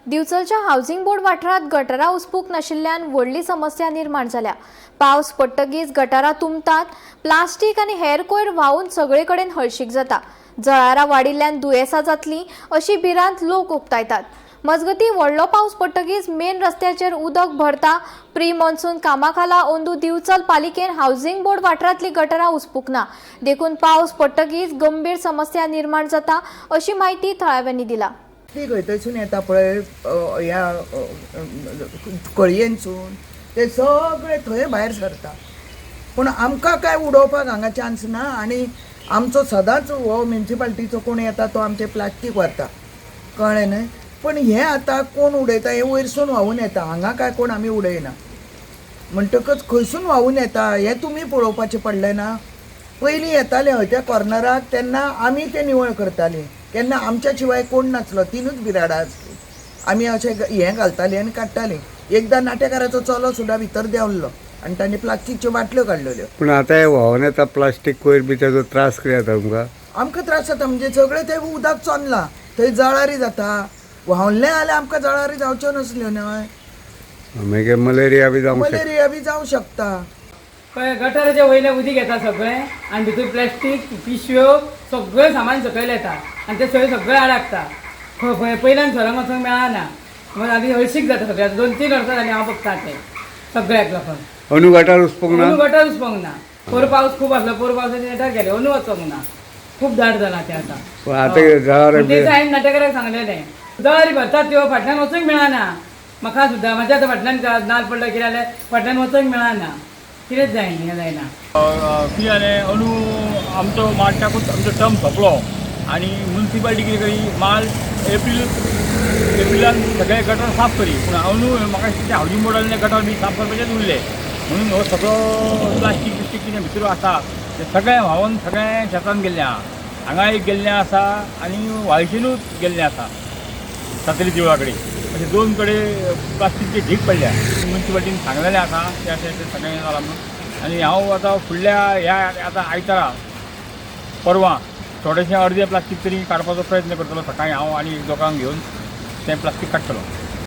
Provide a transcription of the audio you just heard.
दिवचलच्या housing board वाठारांत गटारां उसपूंक नाशिल्ल्यान व्हडली समस्या निर्माण जाल्या. पावस पडटगीच गटारां तुंबतात, प्लास्टीक आनी हेर कोयर व्हांवून सगळे कडेन हळशीक जाता. जळारां वाडिल्ल्यान दुयेंसां जातलीं अशी भिरांत लोक उक्तायतात. मजगतीं व्हडलो पावस पडटगीच मेन रस्त्याचेर उदक भरता. प्री मॉन्सून कामाखाला अंदू दिवचल पालिकेन हावसिंग बोर्ड वाठारांतली गटारां उसपूंक ना, देखून पावस पडटगीच गंभीर समस्या निर्माण जाता अशी म्हायती थळाव्यांनी दिला. ती खंय थंयसून येता पळय, ह्या कळयेनसून ते सगळे थंय भायर सरता. पूण आमकां काय उडोवपाक हांगा चान्स ना. आनी आमचो सदांच हो म्युनिसिपालिटीचो कोण येता तो आमचें प्लास्टीक व्हरता, कळ्ळें न्हय? पूण हें आतां कोण उडयता, हें वयरसून व्हांवून येता, हांगा काय कोण आमी उडयना. म्हणटकच खंयसून व्हांवून येता हें तुमी पळोवपाचें पडलें ना. पयलीं येताले हय त्या कॉर्नराक, तेन्ना आमी तें निवळ करतालीं. केन्ना आमच्या शिवाय कोण नासलो, तिनूच बिराडां आसलीं. आमी अशें हें घालतालीं आनी काडटालीं. एकदां नाटेकाराचो चलो सुद्दां भितर देंवल्लो आनी ताणें प्लास्टीकच्यो बाटल्यो काडलेल्यो. पूण आतां हे व्हांवन येता प्लास्टीक कोयर बी, तेजो त्रास कितें जाता तुमकां? आमकां त्रास जाता, म्हणजे सगळें तें उदक चोंदलां, थंय जळारी जाता. व्हांवलें जाल्यार आमकां जळारी जावच्यो नासल्यो न्हय. मागीर मलेरिया बी जावंक शकता. मलेरिया बी जावं शकता. पळय, गटाराच्या वयल्या उदीक येता सगळें आनी भितर प्लास्टीक पिशव्यो सगळें सामान सकयल येता आनी तें सगळें सगळें आडाकता. खंय खंय पयल्यान सरांक वचूंक मेळना, मागीर आनी हळशीक जाता सगळें. 2-3 वर्सां जालीं हांव बघता तें सगळ्याक लोकांक. अंदू गटार उसपूंक ना. अंदू गटार उसपोंक ना. पोर पावस खूब आसलो, पोर पावसाचे गटार गेले, अंदू वचोंक ना. खूब दाट जाला तें आतां. पूण आतां जळारां पूण तें हांवें नाटेकाराक सांगलेलें, जळारी भरतात त्यो, फाटल्यान वचूंक मेळना. म्हाका सुद्दां म्हाज्या आतां फाटल्यान नाल पडलो कितें जाल्यार फाटल्यान वचूंक मेळना, कितेंच जायना, हें जायना. कितें जालें, अंदू आमचो मार्चाकूच आमचो टर्म सोंपलो आनी मुन्सिपालिटी कितें करी, माल एप्रिलान सगळे गटर साफ करी. पूण अंदू म्हाका दिसता हावजींग बोर्डान गटर बी साफ करपाचेच उरलें, म्हणून हो सगळो प्लास्टीक बिस्टीक कितें भितर आसा तें सगळें व्हांवून सगळें शेतान गेल्लें आहा. हांगा एक गेल्लें आसा आनी व्हाळशीनूच गेल्लें आसा सातेरी देवळा कडेन. अशे 2 कडेन प्लास्टीकचे ढीग पडल्या. मुन्सिपालिटीन सांगलेलें आसा तें अशें अशें सगळें जालां म्हणून. आनी हांव आतां फुडल्या ह्या आतां आयतारा परवां थोडेशें अर्दें प्लास्टीक तरी काडपाचो प्रयत्न करतलो. सकाळीं हांव आनी दोगांक घेवन तें प्लास्टीक काडटलो.